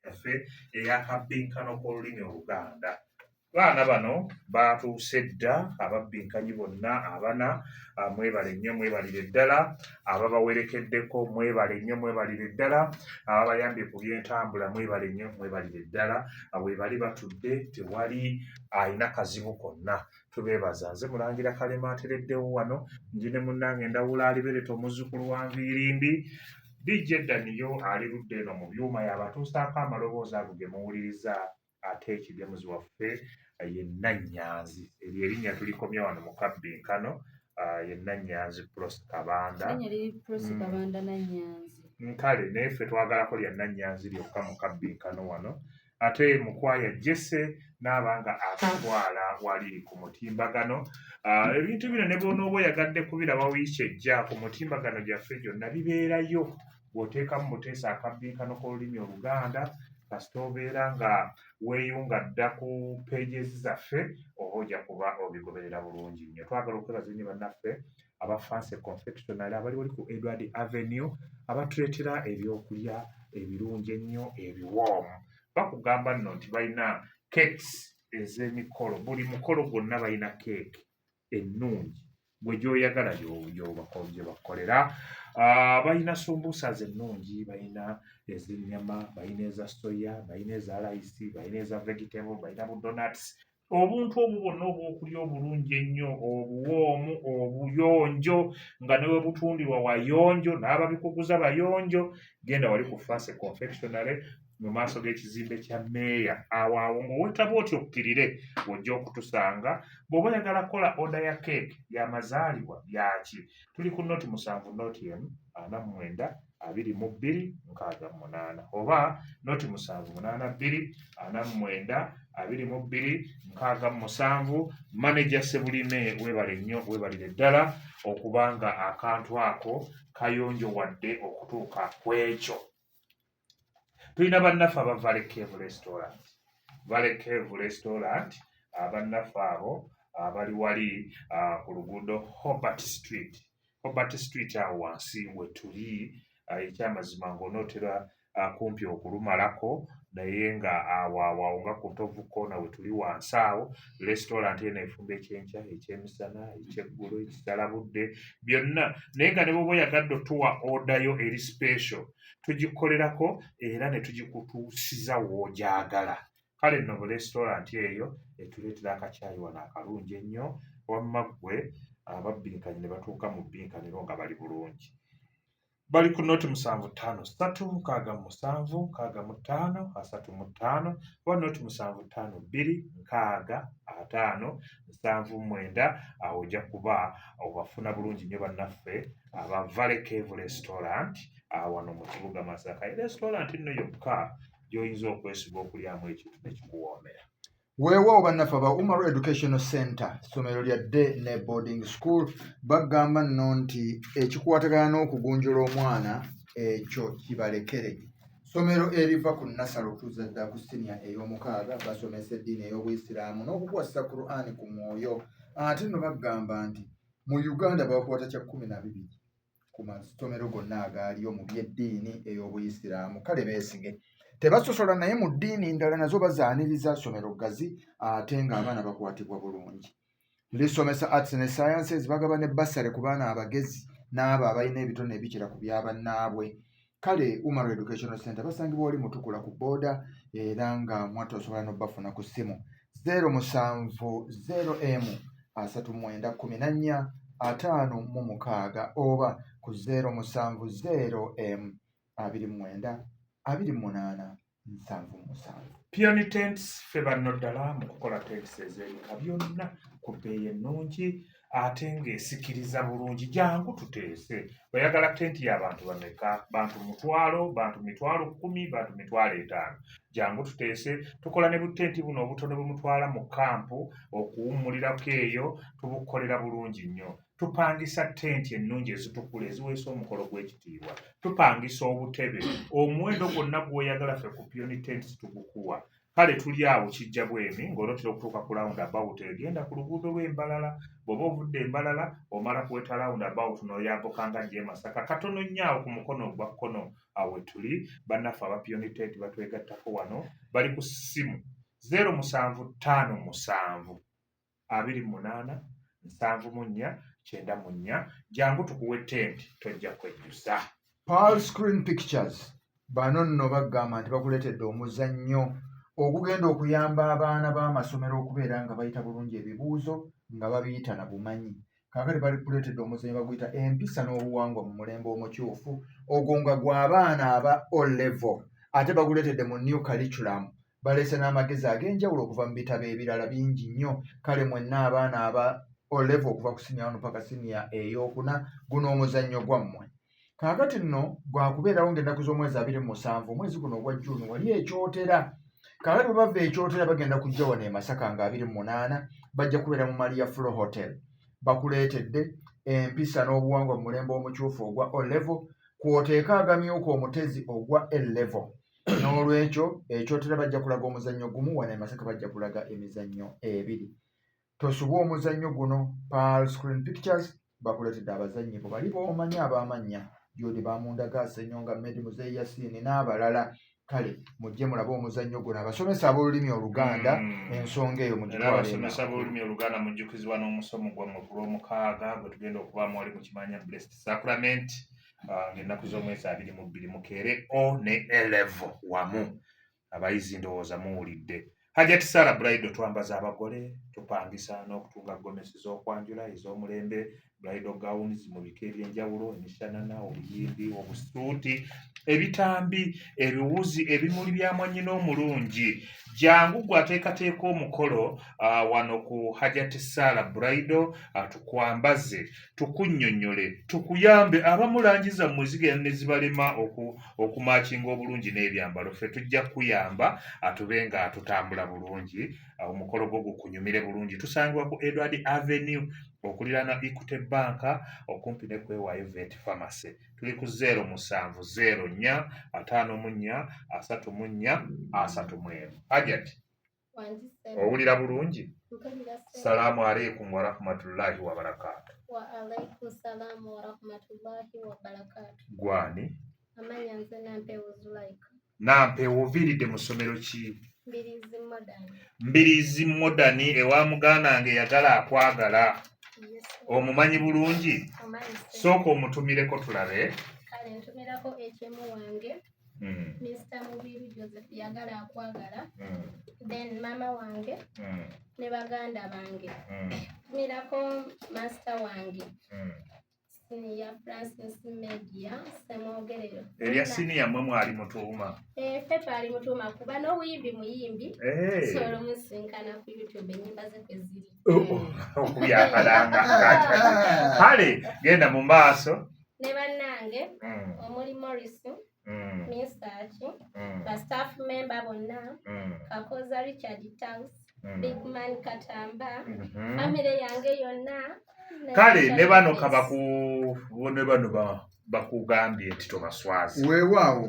Yaffe ey'akabbinkano k'olulimi Oluganda. Baana bano baatuuse dda, ababbinkanyi bonna abana. Mwebale nnyo, mwebalire ddala. Ababawerekeddeko, mwebale nnyo, mwebalire ddala. Ababayambye ku by'entambula, mwebale nnyo, mwebalire ddala. Webali batudde, tewali alina kazibu konna, tubeebaza. Nze Mulangira Kalema atereddewo wano, ndi ne munnange Ndawula Alibereta, omuzzukulu wa Nviirimbi. DJ Daniyo ali ludda eno mu byuma, yabatuusaako amaloboozi ago ge muwuliriza. Ate ekigemuzi waffe ye Nannyanzi, eryo erinnya tulikomya wano mu kabbinkano, ye Nannyanzi Pros Kabanda. Nkale naye ffe twagalako lya Nannyanzi lyokka mu kabbinkano wano. Ate mukwaya Jesse naaba nga atutwala wali ku mutimbagano. Ebintu bino ne bw'onooba oyagadde kubiraba wiiki ejja, ku mutimbagano gyaffe gyonna bibeerayo. Bw'oteekamu buteesa akabbinkano k'olulimi Oluganda, kasita obeera nga weeyunga dda ku pages zaffe, oba ojja kuba obigoberera bulungi nnyo. Twagala okwebaza ennyo bannaffe aba Fancy Confectionary abali wali ku Edward Avenue, abatuleetera ebyokulya ebirungi ennyo ebiwoomu. Bakugamba nno nti balina cakes ez'emikolo, buli mukolo gwonna balina keeki ennungi gwe gy'oyagala gye bakukolera. Balina sumbuusas ennungi, balina ez'ennyama, balina eza soya, balina eza layisi, balina eza vegetable, balina bu donuts, obuntu obwo bwonna obw'okulya obulungi ennyo, obuwoomu, obuyonjo, nga ne we butundirwa wayonjo, n'ababikuguza bayonjo. Genda wali ku Fancy Confectionary mu maaso g'ekizimbe kya meeya awo awo ng'owetaba otyo okkirire, ojja okutusanga. Bw'oba oyagala kukola order ya keeki y'amazaalibwa byaki, tuli ku 070 1 49 22 68 oba 078 2 49 22 67. Maneja Sebulime, weebale nnyo, weebalire ddala okubanga akantu ako kayonjo wadde okutuuka ku ekyo. Tulina bannaffe aba Valley Cave Restaurant. Valley Cave Restaurant, abannaffe abo abali wali ku luguudo Hobart Street, Hobart Street awo wansi wetuli. Ekyamazima ng'onootera kumpi okulumalako, naye nga awo awo awo nga ku Ntovu Koona wetuli wansi awo. Restaurant eno efumba ekyenkya, ekyemisana, ekyeggulo, ekisalabudde, byonna. Naye nga ne bw'oba oyagadde otuwa order yo eri special, tugikolerako era ne tugikutuusiza w'ogyagala. Kale nno bu restaurant eyo etuleetera akacaayi wano akalungi ennyo. Wamma ggwe ababbinkanyi ne batuuka mu bbinkaniro nga bali bulungi. Bali ku 075 367 65 35 oba 075 2 60 50 79. Awo ojja kuba obafuna bulungi nnyo bannaffe aba Valley Cave Restaurant wano mu kibuga Masaka. Restaurant nno yokka gy'oyinza okwesiga okulyamu ekintu nekikuwoomera. Weewaawo, bannaffe aba Umaru Educational Center, ssomero lya day ne boarding school, bagamba nno nti ekikwatagana n'okugunjula omwana ekyo kibalekere. Ssomero eriva ku nursery okutuusa ddala ku siniya ey'omukaaga. Basomesa eddiini ey'Obuyisiraamu n'okukwasisa Qur'ani ku mwoyo. Ate nno bagamba nti mu Uganda bakwata kya 12 ku masomero gonna agaaliyo mu by'eddiini ey'Obuyisiraamu. Kale beesige, tebasosola, naye mu ddiini ndala nazo bazaaniriza. Ssomero ggazi ate ng'abaana bakwatibwa bulungi. Lisomesa arts ne sciences. Bagaba ne bursary ku baana abagezi n'abo abalina ebitone ebikira ku byabannaabwe. Kale Umar Educational Center basangibwa wali Mutukula ku booda, era nga mwatta osobola n'obafuna ku ssimu 070 M 39 14 56 oba ku 070 M 29 28 77. Peony Tents, ffe banno ddala mu kukola tents ez'ebika byonna ku bbeeyi ennungi ate ng'esikiriza bulungi. Jangu tuteese. Oyagala tenti y'abantu bameka? Bantu 1000, bantu 100,000, bantu 50,000? Jangu tuteese. Tukola ne butenti buno obutono bwe mutwala mu kampu okuwummulirako eyo, tubukolera bulungi nnyo. Tupangisa tenti ennungi ezitukula eziweesa omukolo gw'ekitiibwa. Tupangisa obutebe. Omuwendo gwonna gw'oyagala, ffe ku Peony Tents tugukuwa. Kale tuli awo kijja bwemi ng'onootera okutuuka ku round about egenda ku luguudo lw'Embalala. Bw'oba ovudde Embalala omala kuweta round about n'oyambuka nga ajja e Masaka katono nnyo awo ku mukono ogwa kkono awo we tuli. Bannaffe aba Pioneer Tent batwegattako wano bali ku ssimu 0757 28 74 94. Jangu tukuwe tenti tojja kwejjusa. Pearl Screen Pictures bano nno bagamba nti bakuleetedde omuzannyo ogugenda okuyamba abaana b'amasomero okubeera nga bayita bulungi ebibuuzo nga babiyita na bumanyi. Kaakati balikuleetedde omuzannyo baguyita Empisa n'obuwangwa mu mulembe omukyufu ogwo nga gw'abaana aba O level ate baguleetedde mu new curriculum baleese n'amagezi ag'enjawulo okuva mu bitabo ebirala bingi nnyo kale mwenna abaana aba O level okuva ku siniya wano paka siniya ey'okuna guno omuzannyo gwammwe. Kaakati nno gwakubeerawo ng'ennaku z'omwezi 27 omwezi guno ogwa June wali ekyotera. Kaakati bwe bava ekyotera bagenda kujja wano e Masaka nga 28 bajja kubeera mu Maria Flo Hotel. Bakuleetedde empisa n'obuwangwa mu mulembe omukyufu ogwa O level kw'oteeka agamyuka omutezi ogwa A level. N'olwekyo ekyotera bajja kulaga omuzannyo gumu wano e Masaka bajja kulaga emizannyo ebiri. Tosubwa omuzannyo guno Pearl Screen Pictures bakuleetedde abazannyi bo bali b'omanyi ab'amannya Jude Bamundaga, Ssenyonga Medi, Muzeeyi Yasiini n'abalala. Kale mujje mulabe omuzannyo guno abasomesa ab'olulimi Oluganda ensonga eyo mugitwale. Era abasomesa b'olulimi Oluganda mujjukizibwa n'omusomo gwammwe ku Lwomukaaga gwe tugenda okubaamu wali mu Kimanya Blessed Sacrament ng'ennaku z'omwezi 22 mukeere O ne A level wamu. Abayizi ndowooza muwulidde. Hajati Sarah Bridal twambaza abagole, tupangisa n'okutunga gomesi z'okwanjula ez'omulembe, bridal gowns mu bika eby'enjawulo, emishanana, obuyimbi, obusuuti, ebitambi, ebiwuzi, ebimuli bya mwannyina omulungi. Jangu gwe ateekateeka omukolo wano ku Hajati Sarah Bridal tukwambaze, tukunnyonnyole, tukuyambe. Abamu langi zammwe zigenda ne zibalema okumakinga obulungi n'ebyambalo. Ffe tujja kukuyamba atube nga tutambula bulungi, omukolo gwo gukunyumire bulungi. Tusangibwa ku Edward Avenue okuliraana Equity Bank okumpi ne Kwewaayo Vet Pharmacy. Tuli ku 0704 54 34 31. Hajati, owulira bulungi? Salaamu aleikum warahmatullahi wabarakaatu. Gwani? Nampewo, oviiridde mu ssomero ki? Mbirizi Modern ewa muganda wange yagala akwagala. Omumanyi bulungi? Sooka omutumireko tulabe. Kale ntumirako HM wange Mr. Mubiru Joseph yagala akwagala then mama wange ne baganda bange. Ntumirako master wange Senior Francis Media Ssemwogerero. Erya siniya mwe mwali mutuuma? Ffe twali mutuuma kuba n'obuyimbi muyimbi. So olumusisinkana ku YouTube ennyimba ze kwe ziri. Okubyakalanga. Kale genda mu maaso. Ne bannange omuli Morris, Misaki, ba staff member bonna, Kakoza Richard Taus, Big Man Katamba, family yange yonna. Kale ne bano kabaku ne bano bakugambye nti tobaswaza. Weewaawo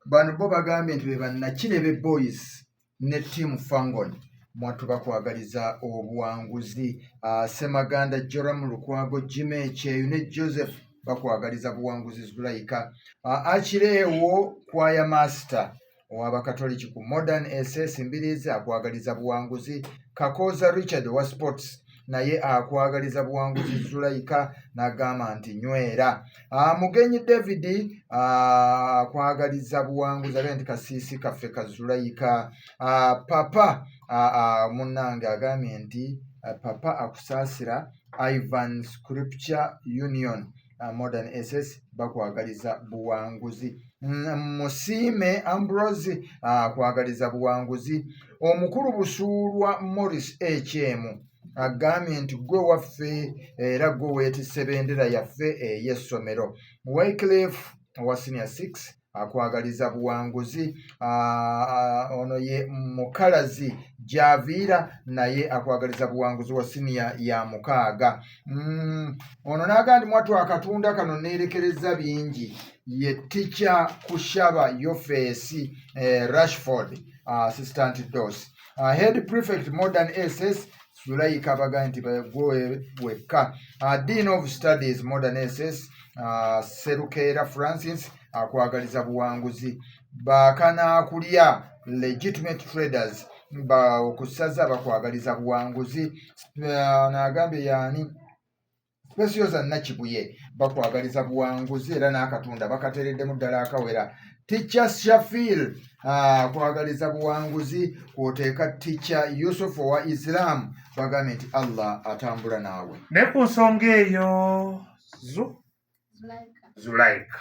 bano bo bagambye nti be bannakirebe boys ne team Fangon mwattu bakwagaliza obuwanguzi. Ssemaganda Joram Lukwago, Jimmy Kyeyu ne Joseph bakwagaliza buwanguzi Zulaika. Akireewo Choir Master ow'Abakatoliki ku Modern SS Mbiriizi akwagaliza buwanguzi. Kakoza Richard owa Sports naye akwagaliza buwanguzi Zulaika n'agamba nti nywera. Mugenyi David akwagaliza buwanguzi agambye nti kasiisi kaffe ka Zulaika. Papa munnange agambye nti papa akusaasira Ivan Scripture Union Modern SS bakwagaliza buwanguzi. Musiime Ambrose akwagaliza buwanguzi. Omukulu Busuulwa Morris HM agambye nti gwe waffe era gwe weetisse bendera yaffe ey'essomero. Wycliffe owa Senior 6 akwagaliza buwanguzi. Ono ye Mukalazi Javiira naye akwagaliza buwanguzi wa siniya ya 6. Ono n'agamba nti mwattu akatunda kano neerekereza bingi. Ye Teacher Kushaba Yofesi Rashford, Assistant DOS. Head Prefect Modern SS Sulaika, bagambye nti gwe wekka. Dean of Studies Modern SS Serukeera Francis akwagaliza buwanguzi. Bakanaakulya Legitimate Traders okusaza bakwagaliza buwanguzi. Nagambye yaani Specioza Nakibuye bakwagaliza buwanguzi era n'akatunda bakateereddemu ddala akawera. Teacher Shafil kwagaliza buwanguzi, kwoteeka Teacher Yusuf owa Islam, bagambye nti Allah atambula naawe. Naye ku nsonga eyo Zulaika,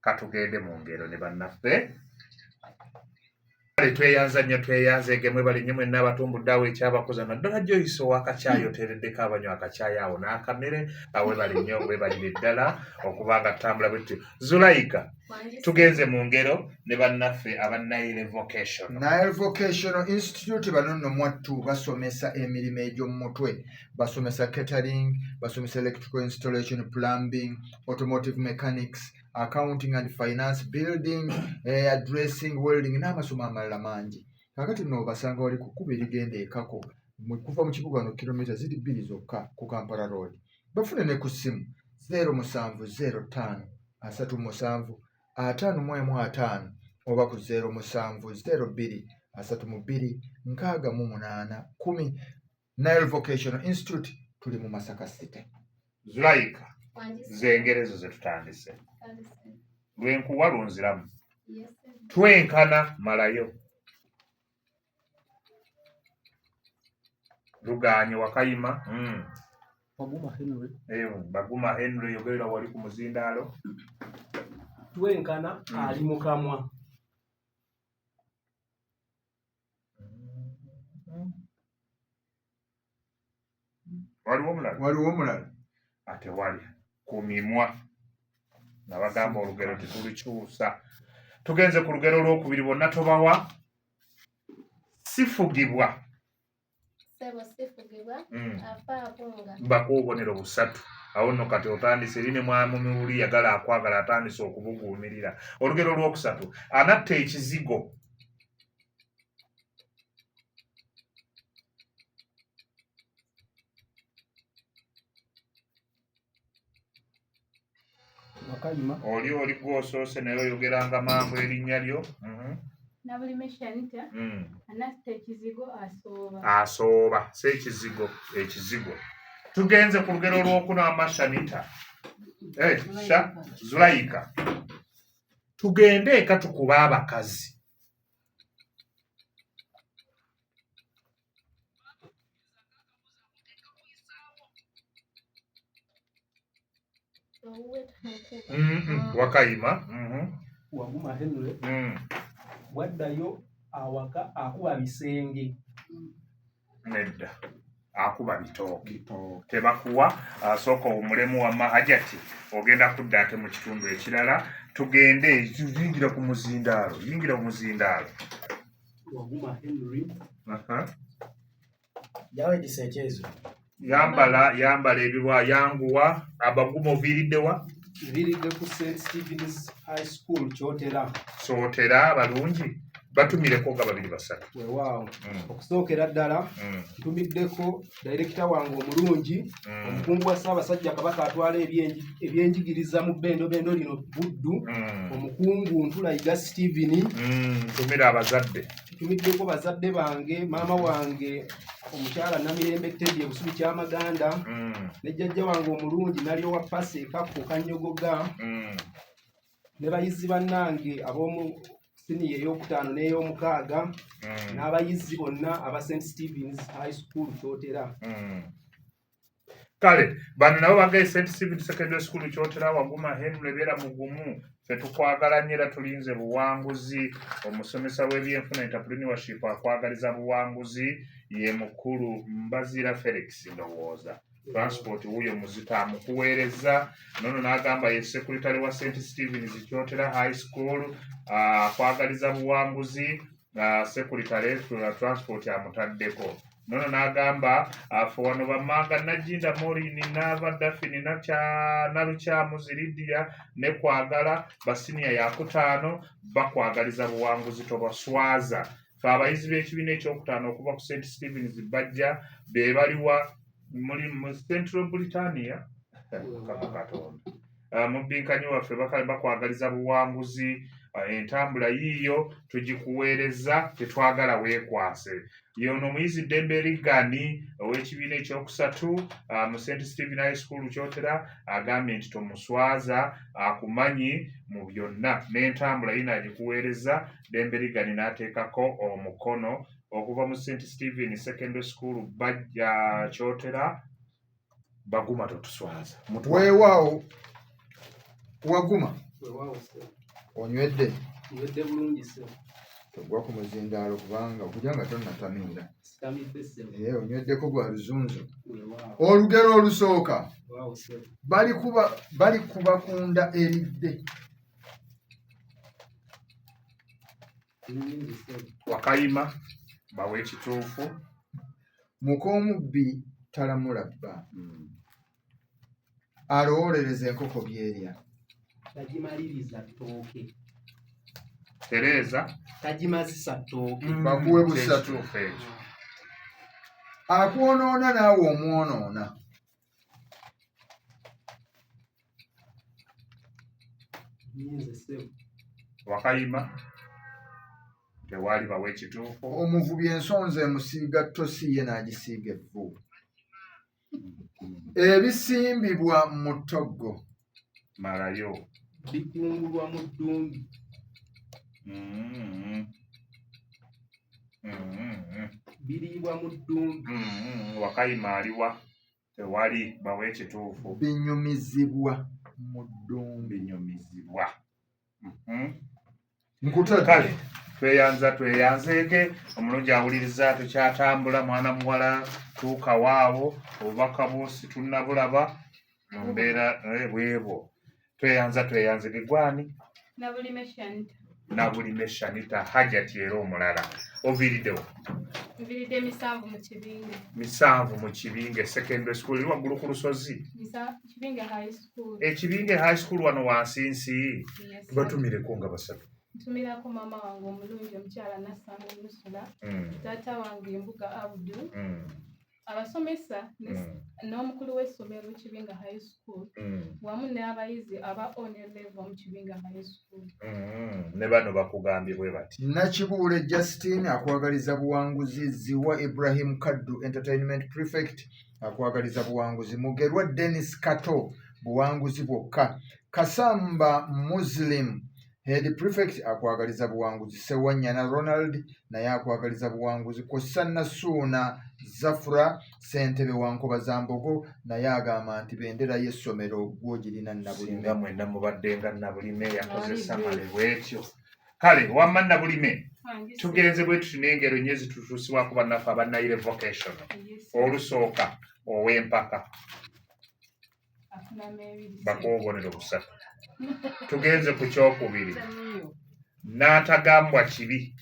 katugende mu ngero ne bannaffe. Kale tweyanza nnyo, tweyanzeege, mwebale nnyo mwenna abatumbudde awo ekyabakoza, naddala Joyce owakacyayi, oteereddeko abanywa akacyayi awo n'akamere. Webale nnyo, webalire ddala okuba nga tutambula bwe tutyo. Zulaika, tugenze mu ngero ne bannaffe aba Nile Vocational. Nile Vocational Institute, bano nno mwattu basomesa emirimu egy'omu mutwe. Basomesa catering, basomesa electrical installation, plumbing, automotive mechanics, accounting and finance, building, dressing, welding n'amasomo amalala mangi. Kaakati nno obasanga wali ku kkubo erigenda ekako kuva mu kibuga no kilomita ziri 2 zokka ku Kampala Road. Bafune ne ku ssimu 0705 37 51 5 oba ku 0702 32 68 10. Nile Vocational Institute, tuli mu Masaka City. Zulaika, zengero ezo zetutandise, lwenkuwa lunziramu. Twenkana malayo luganye wakayima. Baguma Henry. Baguma Henry, yogerera wali ku muzindaalo. Twenkana ali mu kamwa. Waliwo omulala? Waliwo omulala. Ate wali ku mimwa, nabagamba olugero tetulukyusa. Tugenze ku lugero olwokubiri, bonna tobawa. Sifugibwa. Sebo sifugibwa, afa akunga. Mbako obubonero busatu awo nno. Kati otandise eri ne mwamumuli yagala akwagala, atandise okubuguumirira. Olugero olwokusatu, anatta ekizigo. Wakayima. Oli gwosoose, naye oyogeranga mangu erinnya lyo. Nabulime Shanita. Anatta ekizigo asooba. Asooba, si ekizigo, ekizigo. Tugenze ku lugero olwokuna, amashanita. Sha Zulayika, tugende eka tukube abakazi. Owuwe tamukuba. Wakayima. Waguma Henry. Bwaddayo awaka akuba bisenge. Nedda, akuba bitooke. Tebakuwa. Sooka owummulemu wamma Hajati, ogenda kudda ate mu kitundu ekirala. Tugende, yingira ku muzindaalo, yingira mu muzindaalo. Waguma Henry. Yawedisa ekyezo. Yambala, yambala ebirwa, yanguwa. Abaguma, oviiriddewa? Nviiridde ku St Stevens High School, Kyotera. Sootera balungi, batumireko nga babiri basatu. Weewaawo. Okusookera ddala, ntumiddeko dayirekita wange omulungi, omukungu wa Ssaabasajja Kabaka atwala ebyenjigiriza mu bbendobendo lino Buddu, omukungu Ntulayiga Steven. Ntumira abazadde. Ntumiddeko bazadde bange, maama wange omukyala Namirembe Teddy Ebusubi Kyamaganda, ne jjajja wange omulungi Nalyowa Pasi Ekakko Kanyogoga, ne bayizi bannange ab'omu siniya ey'okutaano n'ey'omukaaga, n'abayizi bonna aba St Stevens High School, Kyotera. Kale bano nabo bagaye St Stephen Secondary School, Kyotera. Waguma Henry, beera mugumu, ffe tukwagala nnyo era tulinze buwanguzi. Omusomesa w'ebyenfuna, entrepreneurship, akwagaliza buwanguzi, ye mukulu Mbazira Felix. Ndowooza transport wuuyo muzito amukuweereza. Nono n'agamba ye sekuritale wa St Stevens Kyotera High School, akwagaliza buwanguzi. Sekuritale, transport amutaddeko. Nono n'agamba afe wano bamanga Najinda Morini Naava Dafini Nalukyamuzi Lidia ne Kwagala basiniya yakutaano bakwagaliza buwanguzi tobaswaza. Fe abayizi b'ekibiina ekyokutaano okuva ku St Stevens bajja be baliwa muli mu Central Britannia. Mukama Katonda. Mubinkanyi waffe bakwagaliza buwanguzi, entambula yiiyo tugikuweereza, tetwagala weekwase. Yono omuyizi Ddembe Rigani ow'ekibiina ekyokusatu mu St Stephen High School Kyotera agambye nti tomuswaza, akumanyi mu byonna n'entambula yina agikuweereza. Ddembe Rigani n'ateekako omukono okuva mu St Stephen Secondary School Bajja Kyotera. Baguma totuswaza. Weewaawo waguma. Onywedde? Nywedde bulungi ssebo. Togwa ku muzindaalo kubanga okujja nga tonnatamiira. Sitamidde ssebo. Onyweddeko gwa luzunzu. Olugero olusooka. Balikuba kunda eridde. Wakayima bawe ekituufu. Muk'omubbi talamula bba. Alowoolereza enkoko by'erya. Tagimaliriza ttooke. Tereza. Tagimazisa ttooke. Bakuwe busatu. Akwonoona naawe omwonoona. Wakayima tewali bawe ekituufu. Omuvubi ensonzi emusiiga ttosi ye n'agisiiga evvu. Ebisimbibwa mu ttoggo. Malayo. Bikungulwa mu ddumbi. Biriibwa mu ddumbi. Wakayima aliwa? Tewali bawe ekituufu. Binyumizibwa mu ddumbi. Binyumizibwa. Nkutadde. Kale tweyanza tweyanzeeke omulungi awuliriza tukyatambula mwana muwala tuuka waawo obubaka bwosi tunnabulaba mu mbeera bwebwo. Tweyanza tweyanzeke gwani? Nabulime Shanita. Nabulime Shanita Hajati era omulala. Oviiriddewo? Nviiridde misanvu mu Kibinge. Misanvu mu Kibinge Secondary School eri waggulu ku lusozi. Kibinge High School. Ekibinge High School wano wansinsi. Tubatumireko nga basatu. Ntumirako maama wange omulungi omukyala Nassanga Nusula, taata wange Embuga Abdu, abasomesa n'omukulu w'essomero Kibinge High School, wamu n'abayizi aba O ne level mu Kibinge High School. Ne bano bakugambye bwe bati. Nakibuule Justine akwagaliza buwanguzi, Ziwa Ibrahim Kaddu Entertainment Prefect akwagaliza buwanguzi, Mugerwa Dennis Kato buwanguzi bwokka, Kasamba Muslim Head Prefect akwagaliza buwanguzi, Sewanyana Ronald naye akwagaliza buwanguzi, Kw'ossa Nasuuna Zafra ssentebe wa Nkobazambogo naye agamba nti bendera y'essomero gw'ogirina Nabulime. Singa mwenna mubadde nga Nabulime yakozesa male bw'etyo. Kale wamma Nabulime tugenze bwe tuti n'engero nnyo ezitutuusibwako bannaffe aba Nile Vocational. Olusooka ow'empaka bakuwa obubonero busatu. Tugenze ku kyokubiri n'atagambwa kibi.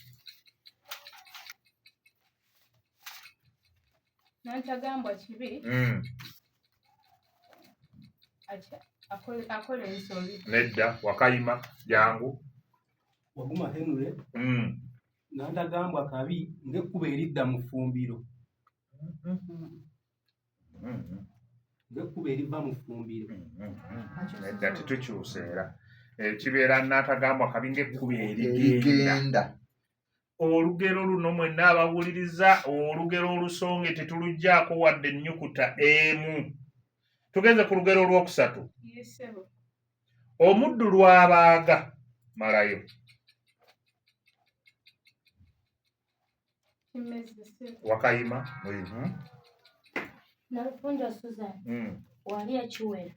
N'atagambwa kibi akola ensobi. Nedda wakayima jangu. Waguma Henry. N'atagambwa kabi ng'ekkubo eridda mu ffumbiro. Ng'ekkubo eriva mu ffumbiro. Nedda tetukyusa era. Kibeera n'atagambwa kabi ng'ekkubo erigenda. Olugero luno mwenna abawuliriza olugero olusonge tetuluggyako wadde ennyukuta emu. Tugenze ku lugero olwokusatu. Omuddu lw'abaaga malayo. Wakayima. Nalufunja Susan. Wali ekiwera.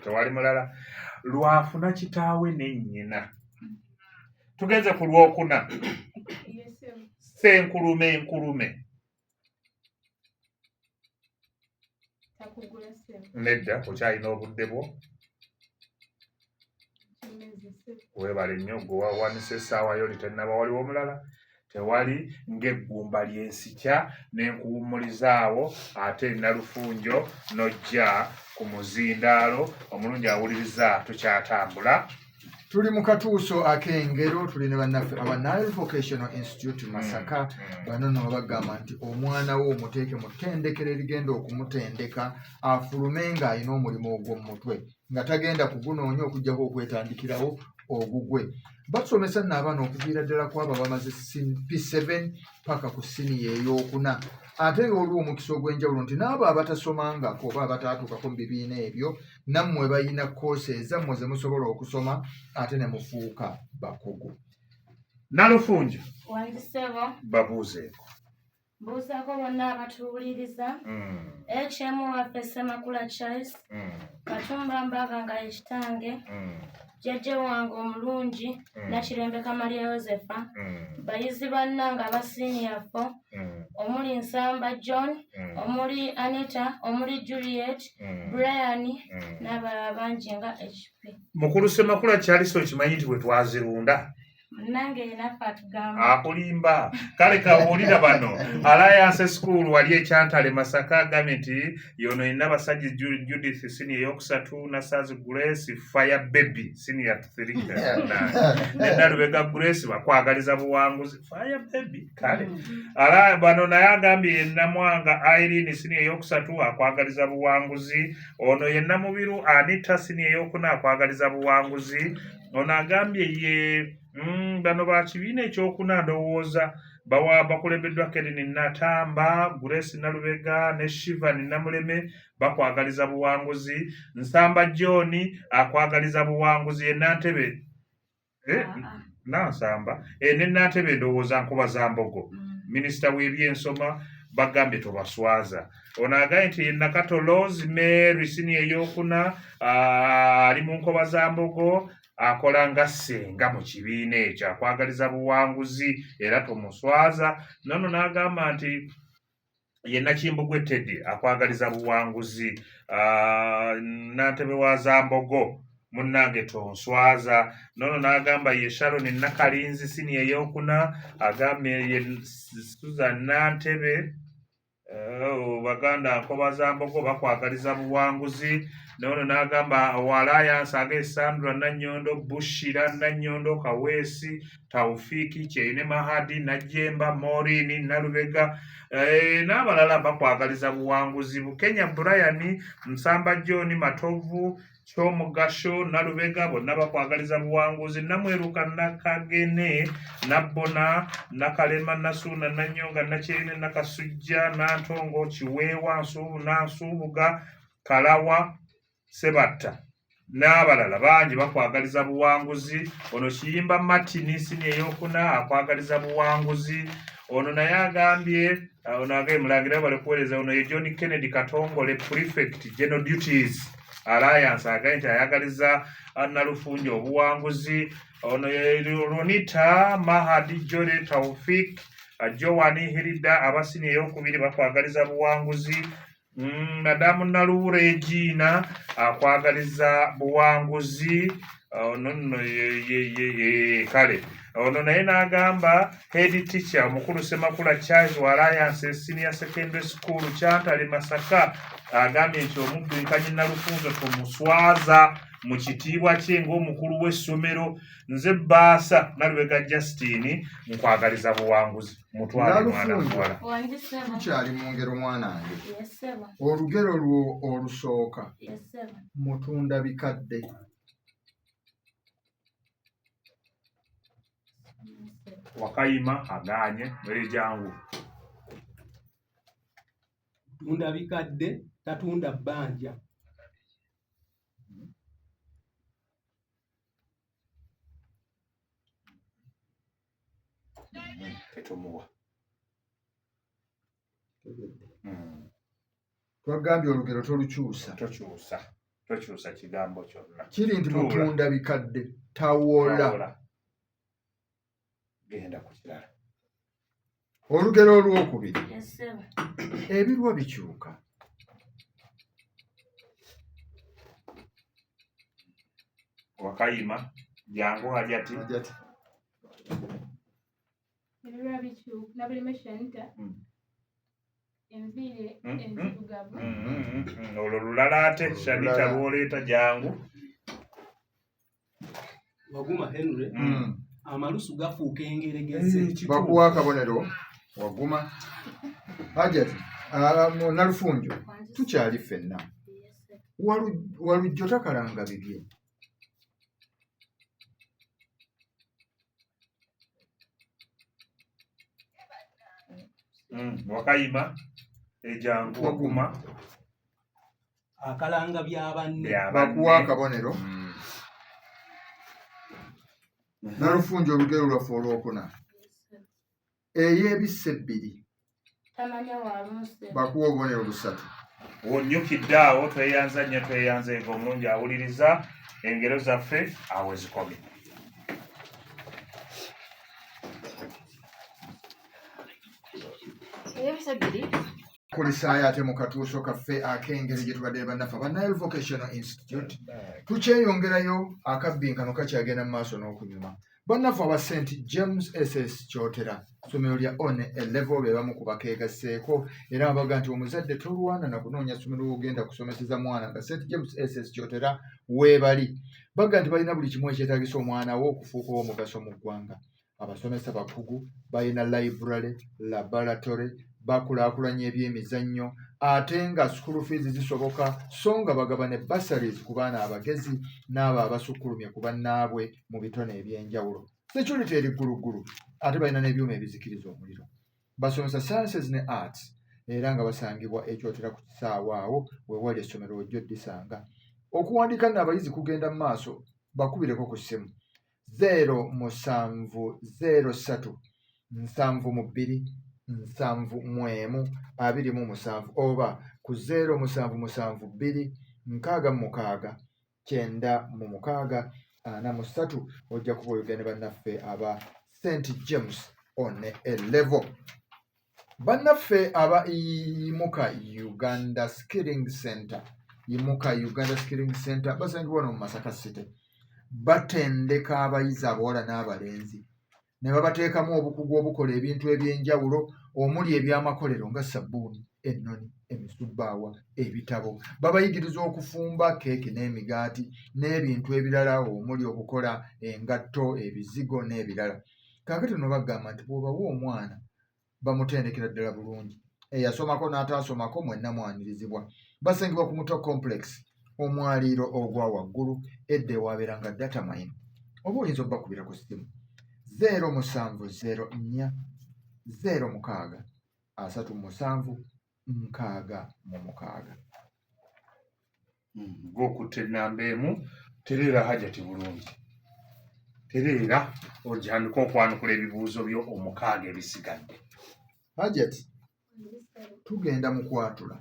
Tewali mulala. Lwafuna kitaawe ne nnyina. Tugenze ku lwokuna. Ssenkulume nkulume. Nedda okyalina obudde bwo. Weebale nnyo gwe wawanise essaawa yo litennaba. Waliwo omulala. Tewali ng'eggumba ly'ensikya ne nkuwummulizaawo ate Nalufunjo n'ojja ku muzindaalo omulungi awuliriza tukyatambula. Tuli mu katuuso ak'engero, tuli ne bannaffe aba Nile Vocational Institute Masaka. Bano nno babagamba nti omwana wo omuteeke mu ttendekero erigenda okumutendeka afulume ng'alina omulimu ogw'omu mutwe nga tagenda kugunoonya okuggyako okwetandikirawo ogugwe. Batusomesa nno abaana okuviira ddala ku abo abamaze P7 paka ku siniya ey'okuna, ate nga waliwo omukisa ogw'enjawulo nti n'abo abatasomangako oba abataatuukako mu bibiina ebyo nammwe balina kkoosi ezammwe ze musobola okusoma ate ne mufuuka bakugu. Nalufunjo Wangi ssebo. Babuuzeeko. Mbuuzaako bonna abatuwuliriza. HM waffe Ssemakula Charles, Katumba Mbaga nga ye kitange, jjajja wange omulungi Nakirembe Kamalya Yosefa, bayizi bannange aba senior 4 omuli Nsamba John, omuli Anita, omuli Juliet, Brian n'abalala bangi nga HP. Mukulu Ssemakula Charles, okimanyi nti bwe twazirunda Nange naffe atugamba. Akulimba. Kale kawulira bano Alliance School wali ekyantale Masaka agambye nti yono yenna basajja Judith senior eyokusatu, Nasazi Grace, Fire Baby senior 3 ne Nalubega Grace bakwagaliza buwanguzi. Fire Baby kale ala bano naye agambye yenna Mwanga Irene senior eyokusatu akwagaliza buwanguzi. Ono yenna Mubiru Anita senior eyokuna akwagaliza buwanguzi. Ono agambye ye bano ba kibiina ekyokuna ndowooza bawa bakulembeddwa Kerin Natamba, Grace Nalubega ne Shivan Namuleme bakwagaliza buwanguzi. Nsamba John akwagaliza buwanguzi ye Nantebe Nansamba ne Nantebe ndowooza Nkuba za Mbogo minisita w'ebyensoma bagambye tobaswaza. Ono agambye nti ye Nakato Rose Mary senior eyokuna ali mu Nkoba za Mbogo akola nga ssenga mu kibiina ekyo akwagaliza buwanguzi era tomuswaza. Nono n'agamba nti ye Nakimbugwe Teddy akwagaliza buwanguzi. Nantebe wa Zambogo munnange tonswaza. Nono n'agamba ye Sharon Nakalinzi senior eyokuna agambye ye Susan Nantebe Baganda Nkoba za Mbogo bakwagaliza buwanguzi. Nono n'agamba wa Alliance age Sandra Nannyondo, Bushira Nannyondo, Kaweesi Taufiki, Kyeine Mahadi, Najjemba Maureen Nalubega n'abalala bakwagaliza buwanguzi. Bukenya Brian, Nsamba John Matovu, Kyomugasho Nalubega bonna bakwagaliza buwanguzi. Namweruka Nakagene, Nabbona Nakalema, Nasuuna Nanyonga, Nakyerine Nakasujja, Nantongo Kiweewa, Nsuubu Nansuubuga, Kalawa Sebatta n'abalala bangi bakwagaliza buwanguzi. Ono Kiyimba Martin senior eyokuna akwagaliza buwanguzi. Ono naye agambye ono agambye mulangira bale kuweereza. Ono ye John Kennedy Katongole prefect general duties Alliance agambye nti ayagaliza Nalufunja obuwanguzi. Ono ye Ronita Mahadi Jore Taufik, Joan Hilda aba senior eyokubiri bakwagaliza buwanguzi. Madamu Naluwu Regina akwagaliza buwanguzi. Ono nno ye kale ono naye n'agamba head teacher omukulu Ssemakula Charles wa Alliance Senior Secondary School Kyantale Masaka agambye nti omubbikanyi Nalufunzo tomuswaza mu kitiibwa kye ng'omukulu w'essomero. Nze Bbaasa Nalubega Justine nkwagaliza buwanguzi. Mutwale mwana muwala. Wangi ssebo. Tukyali mu ngero mwanange. Yes ssebo. Olugero lwo olusooka. Yes ssebo. Mutunda bikadde. Wakayima agaanye mwere jangu. Tunda bikadde tatunda bbanja. Tetumuwa. Twagambye olugero tolukyusa. Tokyusa. Tokyusa kigambo kyonna. Kiri nti Tuula. mutunda bikadde tawola. Tawola. Genda ku kirala. Olugero olwokubiri. Yes ssebo. Ebirwa bikyuka. Wakayima jangu Hajati. Hajati. Ebirwa Nabulime Shanita. Enviiri enzirugavu. Olwo lulala ate Shanita lw'oleeta jangu. Waguma Henry. Amalusu gafuuka engeregeze. Bakuwa akabonero Waguma. Hajati Nalufunjo tukyali ffenna. Walujjo takalanga bibye. Wakayima ejangu Waguma akalanga bya banne. Bakuwa akabonero. Nalufunjo olugero lwaffe olwokuna. Ey'ebisse ebbiri. Bakuwa obubonero busatu. Wonnyukidde awo tweyanza nnyo tweyanzeeko omulungi awuliriza engero zaffe awo zikomye. Kulisaayo ate mu katuuso kaffe ak'engeri gye tubadde bannaffe aba Nile Vocational Institute. Tukyeyongerayo akabbinkano kakyagenda mu maaso n'okunyuma. Bannaffe aba St James SS Kyotera ssomero lya One A Level be bamu ku bakeegasseeko era baga nti omuzadde tolwana na kunoonya ssomero w'ogenda kusomeseza mwana nga St James SS Kyotera weebali. Baga nti balina buli kimu ekyetaagisa omwana wo okufuuka ow'omugaso mu ggwanga. Abasomesa bakugu, balina library, laboratory, bakulaakulanya ebyemizannyo ate nga school fees zisoboka so nga bagaba ne bursaries ku baana abagezi n'abo abasukkulumye ku bannaabwe mu bitone eby'enjawulo. Security eri gguluggulu ate balina n'ebyuma ebizikiriza omuliro. Basomesa sciences ne arts era nga basangibwa ekyotera ku kisaawe awo we wali essomero ojja oddisanga. Okuwandiika nno abayizi kugenda mu maaso bakubireko ku ssimu 07 03 72 71 27 oba ku 0772 66 96 43 ojja kuba oyogera ne bannaffe aba St James One A Level. Bannaffe aba Imuka Uganda Skilling Center, Imuka Uganda Skilling Center basangibwa wano mu Masaka City. Batendeka abayizi abawala n'abalenzi ne babateekamu obukugu obukola ebintu eby'enjawulo omuli ebyamakolero nga sabbuuni, ennoni, emisubbaawa, ebitabo. Babayigiriza okufumba keeki n'emigaati n'ebintu ebirala omuli okukola engatto, ebizigo n'ebirala. Kaakati nno bagamba nti bw'obawa omwana bamutendekera ddala bulungi. Eyasomako n'ataasomako mwenna mwanirizibwa. Basangibwa ku Muto Complex omwaliiro ogwa waggulu edda ewaabeeranga data mine. Oba oyinza obbakubira ku ssimu 0704 06 37 66. Gw'okutte ennamba emu tereera Hajati bulungi. Tereera ojandika okwanukula ebibuuzo byo omukaaga ebisigadde. Hajati tugenda mu kwatula.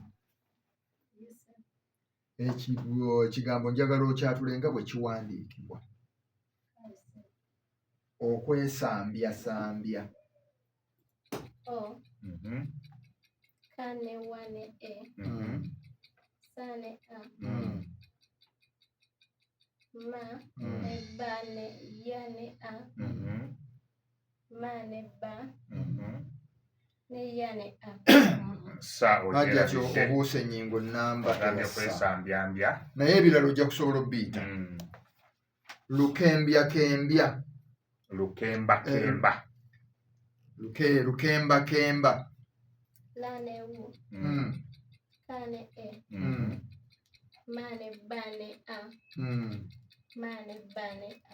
Ekigambo njagala okyatule nga bwe kiwandiikibwa. Okwesambyasambya. O K ne W ne E S ne A M ne B ne Y ne A M ne B ne Y ne A. Sa Hajati ogyerabidde. obuuse ennyingo nnamba Ogambye esa. kwesambyambya. Naye ebirala ojja kusobola obbiyita. Lukembyakembya. Lukembakemba. Lukembakemba. L ne U K ne E M ne B ne A M ne B ne A.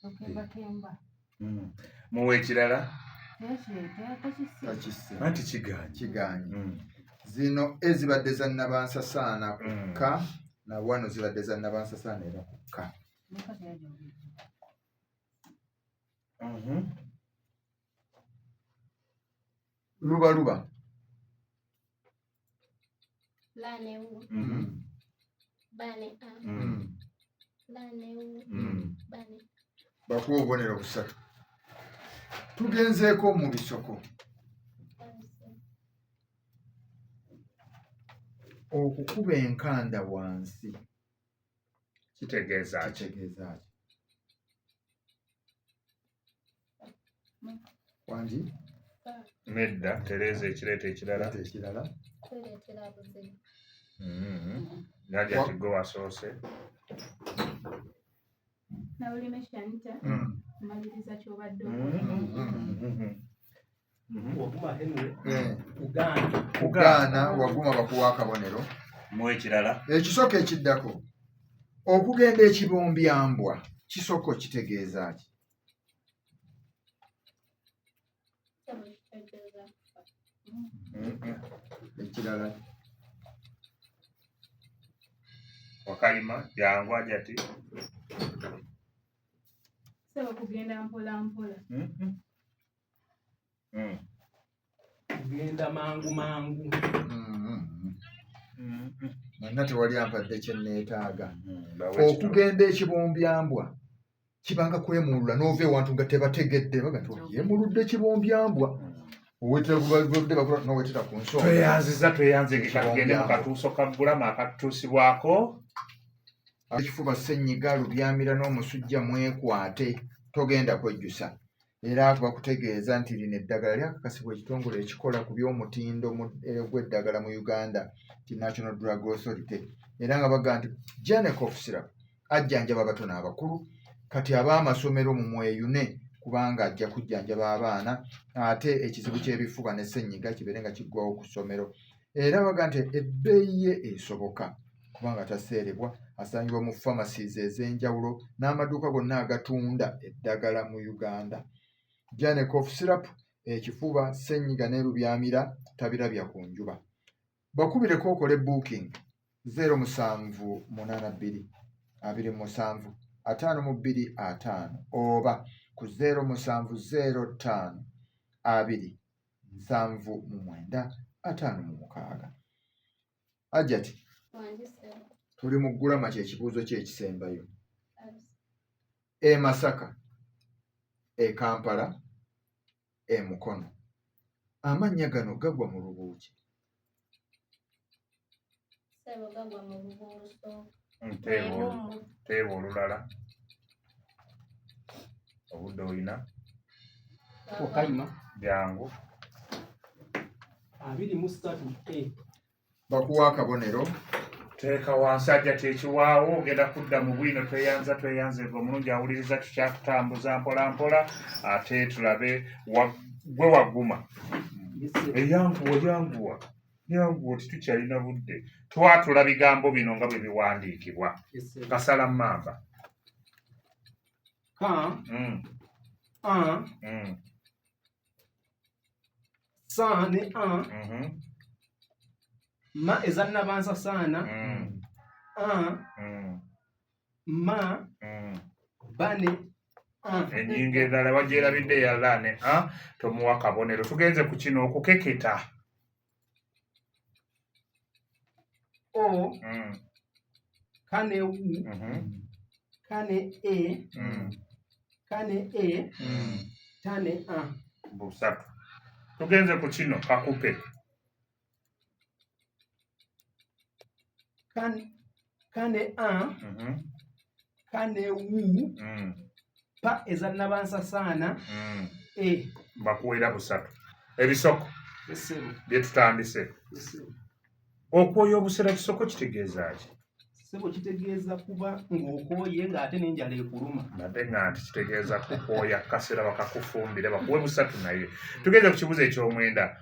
Lukembakemba. Muwe ekirala. Takisse. Anti kigaanyi. Kigaanyi. Zino ezibadde za Nnabansasaana ku K na wano zibadde za Nnabansasaana era ku K. Lubaluba. L ne U B ne A L ne U B ne Bakuwa obubonero busatu. Tugenzeeko mu bisoko. Okukuba enkanda wansi. Kitegeeza ki? Kitegeeza ki? Wangi? Nedda, tereeza ekireeta ekirala. Ekirala. Kwereetera buzibu. Najati gwe wasoose. Nabulime Shanita, maliriza ky'obadde Waguma Henry, kugaana. Kugaana, Waguma bakuwa akabonero. Mu ekirala. Ekisoko ekiddako, okugenda ekibombyambwa kisoko kitegeeza ki? Ssebo kitegeeza kufa. Ekirala. Wakayima, jangu Ajati. Ssebo kugenda mpola mpola. Kugenda mangu mangu. Mwenna tewali ampadde kye nneetaaga. Okugenda ekibombyambwa kibanga kwemulula n'ova ewantu nga tebategedde, baga nti yeemuludde kibombyambwa. Owetera ku nsonga. Tweyanziza, tweyanzege. Katugende mu katuuso ka ggulama akatutuusibwako. Ekifuba, ssenyiga, lubyamira n'omusujja, mwekwate, togenda kwejjusa. Era bakutegeeza nti lino eddagala lyakakasibwa ekitongole ekikola ku by'omutindo gw'eddagala mu Uganda, ti National Drug Authority. Era nga bagamba nti Jane Cough Syrup ajjanjaba abato n'abakulu. Kati ab'amasomero mumweyune, kubanga ajja kujjanjaba abaana, ate ekizibu ky'ebifuba ne ssenyiga kibeere nga kiggwawo ku ssomero. Era baga nti ebbeeyi ye esoboka kubanga taseerebwa, asangibwa mu pharmacies ez'enjawulo n'amaduuka gonna agatunda eddagala mu Uganda. Jane Cough Syrup, ekifuba, ssenyiga ne lubyamira tabirabya ku njuba. Bakubireko okole booking 0782 27 52 50 oba ku 0705 20 79 56. Ajati, Wangi ssebo. tuli mu ggulama, kyekibuuzo kye ekisembayo. E Masaka, e Kampala, e Mukono, amannya gano gagwa mu lubuuki? Ssebo gagwa mu lubu olusooka. Teeba olulala, obudde olina. Wakayima. Jangu. 23 e. Bakuwa akabonero. Teeka wansi Ajati, ekiwaawo ogenda kudda mu bwino. Tweyanza, tweyanzege omulungi awuliriza. Tukyakutambuza mpola mpola, ate tulabe gwe Waguma. Eyanguwa, yanguwa, yanguwa, titukyalina budde. Twatula bigambo bino nga bwe biwandiikibwa. Kasala mmamba. Ka, a, sa ne a, ma eza nnabansasaana, a, ma, ba ne a. Ennyingo endala wagyerabidde eya la ne a, tomuwa kabonero. Tugenze ku kino, okukeketa. O, ka ne wu, ka ne e, ka ne e, ta ne a. Busatu. Tugenze ku kino, kakupe. Ka ne a, ka ne wu, pa eza nnabansasaana, e. Bakuweera busatu. Ebisoko Ssebo. bye tutandise. Ssebo. Okwoya obusera kisoko kitegeeza ki? Ssebo kitegeeza kuba ng'okooye ng'ate n'enjala ekuluma. Mbadde nga nti kitegeeza kukooya kasera, bakakufumbire, bakuwe busatu. Naye tugenze ku kibuzo ekyomwenda,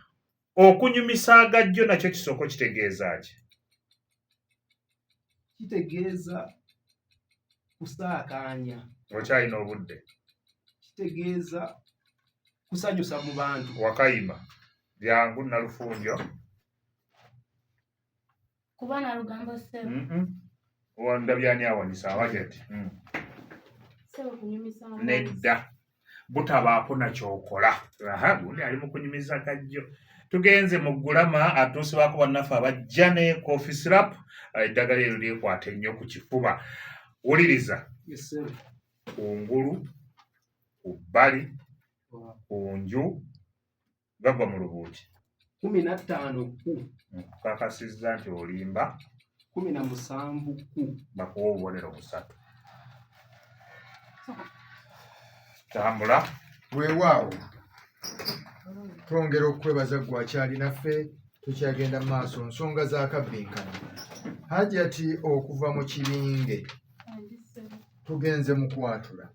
okunyumisa agajjo nakyo kisoko kitegeeza ki? Kitegeeza kusaakaanya. Okyalina obudde. Kitegeeza kusanyusa mu bantu. Wakayima, jangu Nalufunjo. Kuba na lugambo ssebo. Ndabyani awanisa awajati. Ssebo kunyumisa mboozi. Nedda, butabaako nakyokola. Aha, gundi ali mu kunyumiza gajjo. Tugenze mu ggulama atuusibwako bannaffe abajja ne cough syrup, eddagala eryo lyekwata ennyo ku kifuba. Wuliriza. Ssebo. Kungulu, ku bbali, ku nju, gagwa mu lubuuki? 15 ku. Nkukakasizza nti olimba. 17 ku. Bakuwa obubonero busatu. Tambula. Weewaawo twongera okukwebaza ggwe akyali naffe, tukyagenda mu maaso nsonga za kabbinkano. Hajati okuva mu Kibinge, tugenze mu kwatula.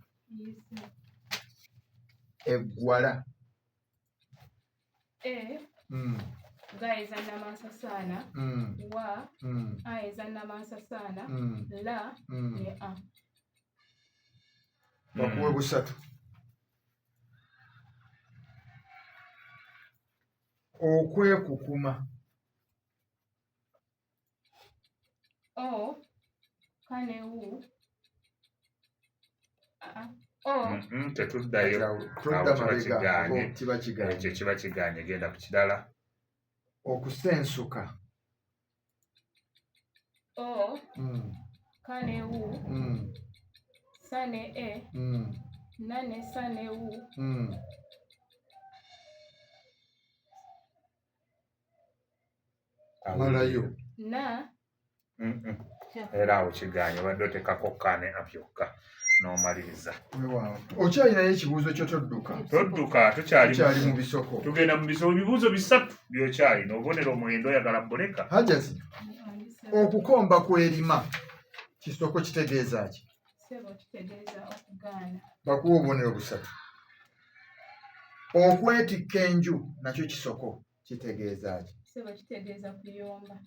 Eggwala. E ga eza namansasaana, wa a eza namansasaana, la ne a. Bakuwe busatu. Okwekukuma. O ka ne u a o. Tetuddayo. Tudda mabega, kiba kigaanye. Ekyo kiba kigaanye, genda ku kirala. Okusensuka. O ka ne u sa ne e na ne sa ne u. Malayo. Na. Era awo kigaanye, obadde oteekako ka ne a byokka n'omaliriza. Okyalinayo ekibuuzo kyo, todduka. Todduka, tukyali mu bisoko. Tugenda mu bisoko, ebibuuzo bisatu byokyalina, obubonero mwenda oyagala buleka. Hajati, okukomba kwerima kisoko kitegeeza ki? Ssebo, kitegeeza okugaana. Bakuwa obubonero busatu. Okwetikka enju nakyo kisoko kitegeeza ki? Ssebo, kitegeeza kuyomba.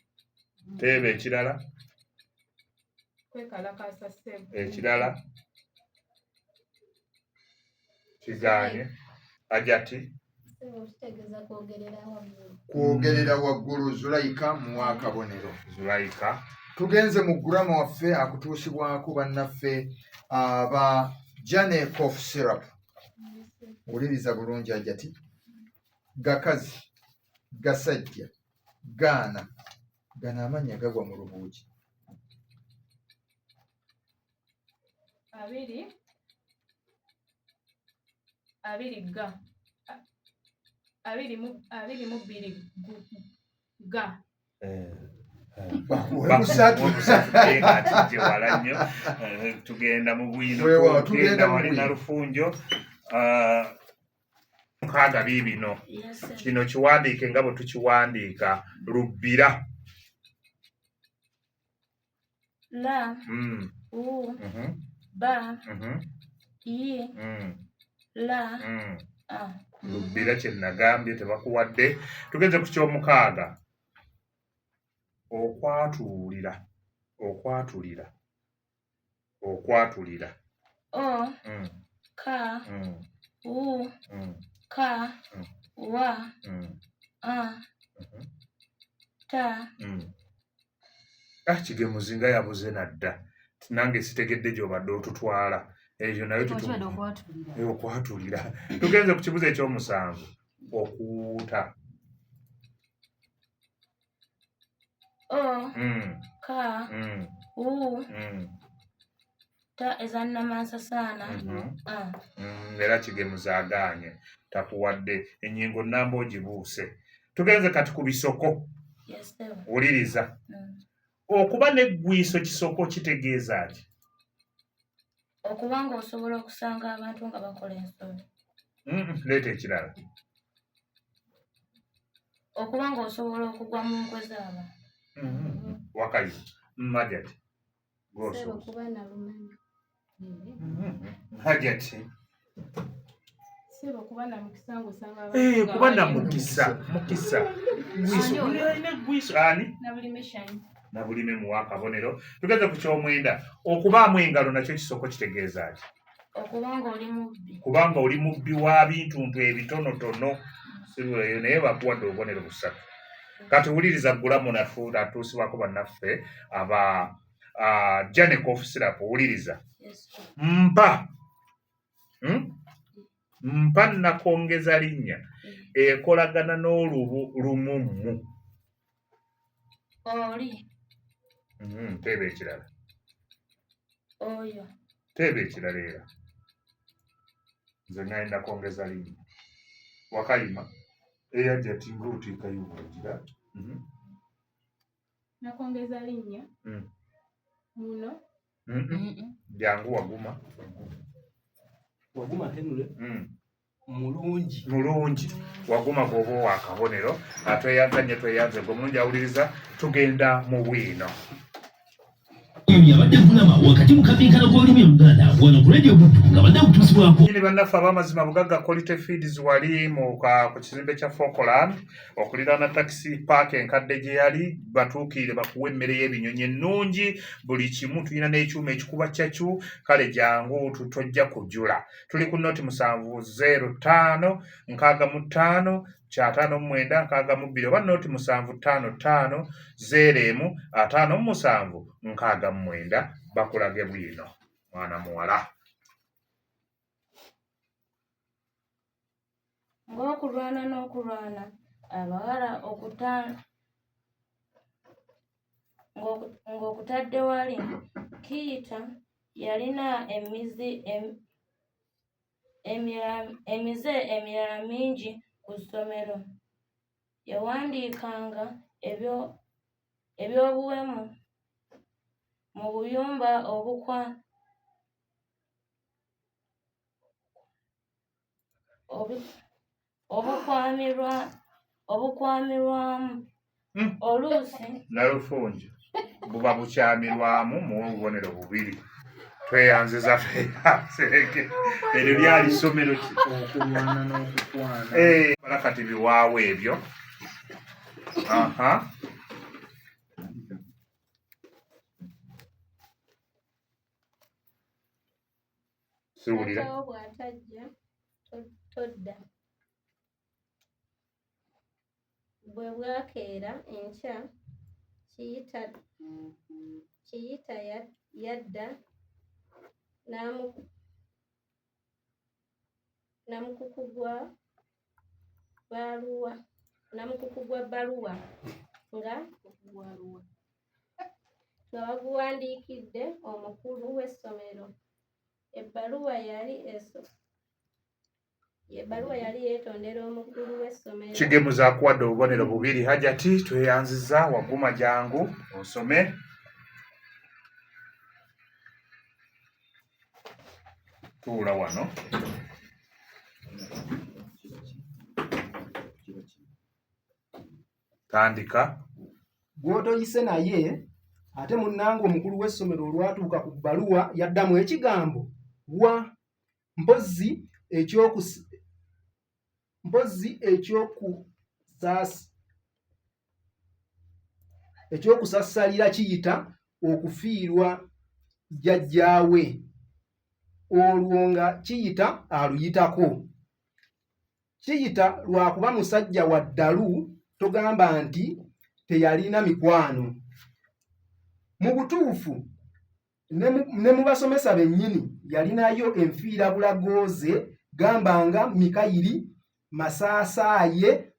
Teeba ekirala. Kwekalakaasa, ssebo. Ekirala kigaanye. Hajati. Ssebo, kitegeeza kwogerera waggulu. Kwogerera waggulu. Zulayika, muwa akabonero. Zulayika. Tugenze mu gurama waffe akutuusibwako bannaffe aba Jane Cough Syrup. Wuliriza bulungi Hajati. Gakazi, gasajja, gaana, gano amannya gagwa mu lubuuki. Abiri abiri ga 22 ga. Bakuwe busatu. Atijje wala nnyo. Tugenda mu bwino. Weewaawo, tugenda tugenda mu wali bwino. Nalufunjo. Mukaaga biibino. Yes, sir. Kino kiwandiike nga bwe tukiwandiika. Lubbira. La u ba i la a. Lubbira kye nagambye tebakuwadde. Tugenze ku kyomukaaga. Okwatulira, okwatulira, okwatulira. O k u k wa a ta. Ah, Kigemuzi nga yabuze nadda, nange sitegedde gy'obadde otutwala ekyo nayo. Okibadde okwatulira. Okwatulira. Tugenze ku kibuzo ekyomusanvu. Okuwuuta. O k u ta eza namansasaana a. Era Kigemuzi agaanye, takuwadde ennyingo namba, ogibuuse. Tugenze kati ku bisoko. Yes, sir. Wuliriza. Okuba n'eggwiiso kisoko kitegeeza ki? Okuba ng'osobola okusanga abantu nga bakola ensobi. Leeta ekirala. Okuba ng'osobola okugwa mu nkwe z'abantu. Wakayi Hajati. Ssebo, kuba na lumanyo. Hajati. Ssebo, kuba na mukisa ng'osanga abantu nga Kuba na bali- mukisa, mukisa, gwiso. Ani Buli oyo? alina eggwiso ani? Nabulime Shani. Nabulime, muwa akabonero. Tugenze ku kyomwenda. Okubaamu engalo nakyo kisoko kitegeeza ki? Okuba ng'oli mubbi. Kubanga oli mubbi wa bintuntu ebitonotono. Si bweyo, naye bakuwadde obubonero busatu. Kati wuliriza gulamu nafu atuusibwako bannaffe aba Jane Cough Syrup. Wuliriza. Yes, sir. Mpa, Mpa nakongeza linnya ekolagana n'olubu lumummu. Oli. Teeba ekirala. Oyo. Teeba ekirala era. Nze ngenda kwongeza linnya. Wakayima eyajja ti ngaoteekayo bwogira. Nakongeza linnya. Muno. Jangu, Waguma. Waguma Henry. Mulungi. Mulungi. Waguma gwoba owa akabonero. Tweyanza nnyo, tweyanze gwe omulungi awuliriza. Tugenda mu bwino. Yabadde Vunama wakati mu kabinkano k'olulimi Oluganda wano ku Radio Buddu nga badde kutuusibwako. Nyini bannaffe ab'amazima Bugagga Quality Feeds wali mu ku kizimbe kya Falkland okuliraana taxi park enkadde gye yali, batuukirire bakuwa emmere y'ebinyonyi ennungi, buli kimu. Tulina n'ekyuma ekikuba ccacu. Kale jangu, tojja kujula. Tuli ku noti 705 65 59 62 oba noti 755 01 57 69, bakulage bwino mwana muwala. Ng'okulwana n'okulwana abawala ng'okutadde wali, Kiyita yalina emize emirala mingi ku ssomero. Yawandiikanga eby'obuwemu mu buyumba obukwamirwamu. Oluusi Nalufungi buba bukyamirwamu, muwe obubonero bubiri. Tweyanziza, tweyanzege. Eryo lyali ssomero ki? Okulwana n'okukwana. Eh, bala kati biwaawo ebyo. Aha. Siwulira. Taata wo bw'atajja todda. Bwe bwakeera enkya, Kiyita yadda na mukuku gwa bbaluwa nga baguwandiikidde omukulu w'essomero. Ebbaluwa yali yeetondera omukulu w'essomero. Kigemuza akuwadde obubonero bubiri. Hajati, tweyanziza. Waguma, jangu osome. Tuula wano. Tandika. Gw'otoyise naye ate munnange. Omukulu w'essomero olwatuuka ku bbaluwa yaddamu ekigambo wa, mpozzi ekyokusassalira Kiyita okufiirwa jjajjaawe, olwo nga Kiyita aluyitako. Kiyita lwakuba musajja wa ddalu, togamba nti teyalina mikwano. Mu butuufu ne mu basomesa bennyini yalinayo enfiirabulago ze, gamba nga Mikayiri Masaasaaye,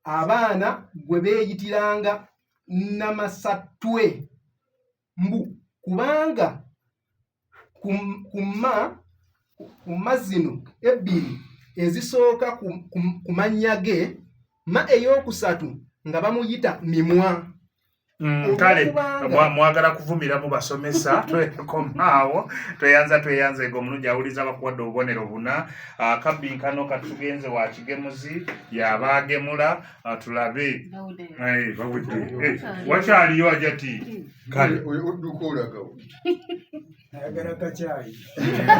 abaana gwe beeyitiranga Namasattwe, mbu kubanga ku mma zino ebbiri ezisooka ku mannya ge, ma eyookusatu nga bamuyita Mimwa. Kale mwagala kuvumiramu basomesa. Twekomaawo. Tweyanza, tweyanza ego omulungi awuliza, bakuwadde obubonero buna. Kabbinkano katugenze wa Kigemuzi yabaagemula. Tulabe. Bawudde. Wakyaliyo ajati? Kale. Odduka olagawo? Ayagala kacyayi.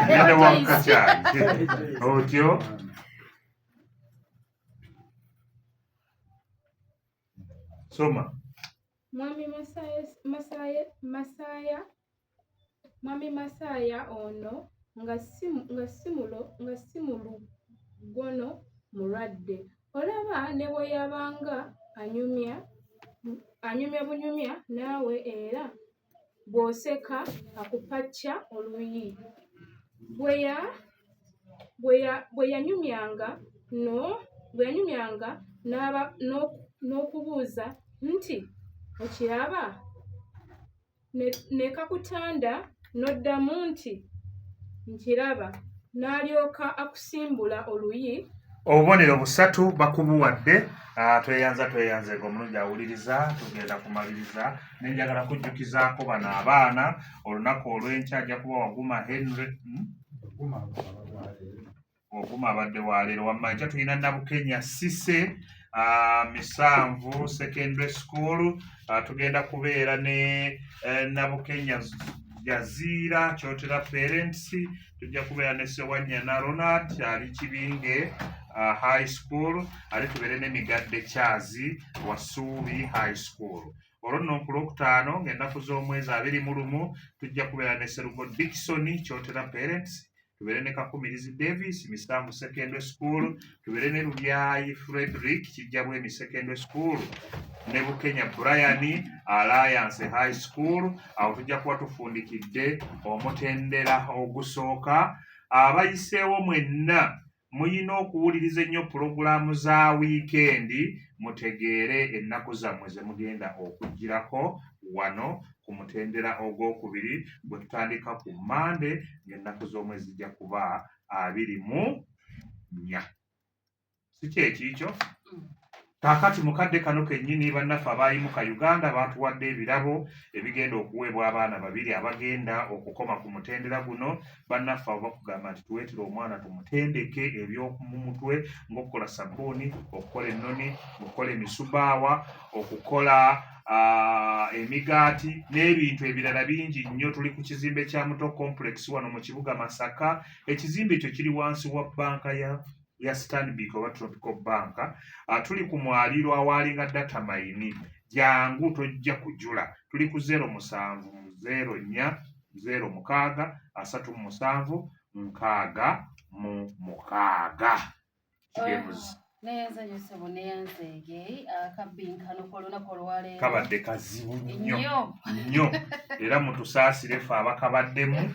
Genda wakakyayi otyo. Soma. Mwami Masaya ono nga si mulugono mulwadde. Olaba ne bwe yabanga anyumya bunyumya naawe, era bw'oseka akupacca oluyi. Bwe yanyumyanga n'okubuuza nti, "Okiraba?" Ne kakutanda n'oddamu nti, "Nkiraba," n'alyoka akusimbula oluyi. Obubonero busatu bakubuwadde. Tweyanza, tweyanze nga omulungi awuliriza. Tugenda kumaliriza, nenjagala kujjukizaako bano abaana olunaku olw'enkya ajja kuba Waguma Henry, Oguma abadde waleero wamma. Enkya tulina Nabukenya Sise, Misanvu Secondary School. Tugenda kubeera ne Nabukenya Jaziira Kyotera Parents. Tujja kubeera ne Sewanyana Ronald ali Kibinge High School, ate tubeere ne Migadde Kyazi wa Suubi High School. Olwo nno ku Lwokutaano ng'ennaku z'omwezi 21 tujja kubeera ne Serugo Dickson, Kyotera Parents, tubeere ne Kakumirizi Davis, Misanvu Secondary School, tubeere ne Lubyayi Frederick, Kijjabwemi Secondary School, ne Bukenya Brian, Alliance High School. Awo tujja kuba tufundikidde omutendera ogusooka. Abayiseewo mwenna muyina okuwuliriza ennyo pulogulaamu za wiikendi, mutegeere ennaku zammwe ze mugenda okugirako wano ku mutendera ogwokubiri gwe tutandika ku Mande ng'ennaku z'omwezi zijja kuba 24. Si kyekiikyo? Kaakati mukadde kano kennyini bannaffe abayimuka Uganda baatuwadde ebirabo ebigenda okuweebwa abaana babiri abagenda okukoma ku mutendera guno. Bannaffe abo bakugamba nti tuweetere omwana tumutendeke eby'omu mutwe ng'okukola sabbuuni, okukola ennoni, okukola emisubaawa, okukola emigaati n'ebintu ebirala bingi nnyo. Tuli ku kizimbe kya Muto Complex wano mu kibuga Masaka. Ekizimbe ekyo kiri wansi wa bbanka ya Stanbic oba Tropical Bank. Tuli ku mwaliiro awaalinga data mine. Jangu tojja kujula. Tuli ku 07 04 06 37 66. Kigemuzi. Neyanza nnyo ssebo, neyanzeege akabbinkano k'olunaku olwaleero. Kabadde kazibu nnyo. Nnyo. Nnyo, era mutusaasire ffe abakabaddemu.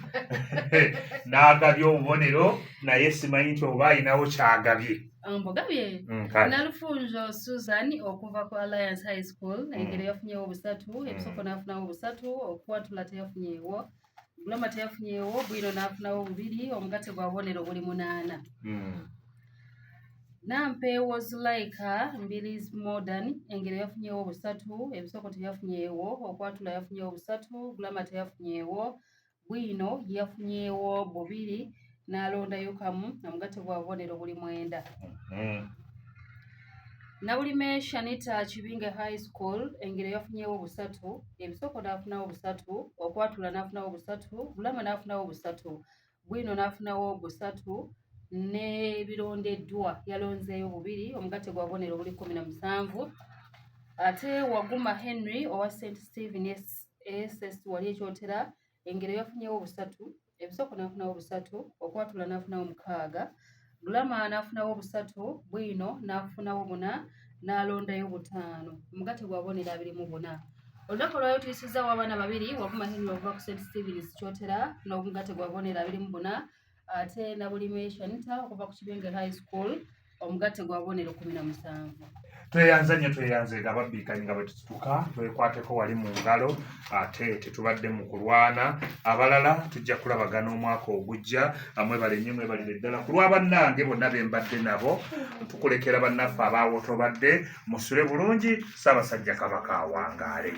N'agabye obubonero naye simanyi nti oba ayinawo kyagabye. Mbugabye. Kale. Nalufunjo Susan okuva ku Alliance High School, engero yafunyewo busatu, ebisoko n'afunawo busatu, okwatula teyafunyeewo, Gulama teyafunyeewo, bwino n'afunawo bubiri, omugatte gwa bubonero buli 8. Nampeewo Zulaika Mbilizi Modern, engero yafunyeewo busatu, ebisoko teyafunyeewo, okwatula yafunyeewo busatu, Gulama teyafunyeewo, bwino yafunyeewo bubiri n'alondayo kamu, omugatte gwa bubonero buli 9. Nabulime Shanita Kibinge High School, engero yafunyeewo busatu, ebisoko n'afunawo busatu, okwatula n'afunawo busatu, Gulama n'afunawo busatu, bwino n'afunawo busatu, n'ebirondeddwa yalonzeeyo bubiri, omugatte gwa bubonero buli 17. Ate Waguma Henry owa St Stephen SS wali ekyotera, engero yafunyeewo busatu, ebisoko n'afunawo busatu, okwatula n'afunawo 6, Gulama n'afunawo busatu, bwino n'afunawo buna, n'alondayo 5, omugatte gwa bubonero 24. Olunaku olwayo tuyisizaawo abaana babiri, Waguma Henry okuva ku St Stephen's Kyotera n'omugatte gwa bubonero 24, ate Nabulime Shanita okuva ku Kibinge High School, omugatte gwa bubonero 17. Tweyanza nnyo, tweyanze nga babbiikanyi nga bwe tusituka twekwateko wali mu ngalo, ate tetubadde mu kulwana. Abalala tujja kulabagana omwaka ogujja. Mwebale nnyo, mwebalire ddala ku lwa bannange bonna be mbadde nabo. Tukulekera bannaffe abaawotobadde, musule bulungi. Ssaabasajja Kabaka awangaale.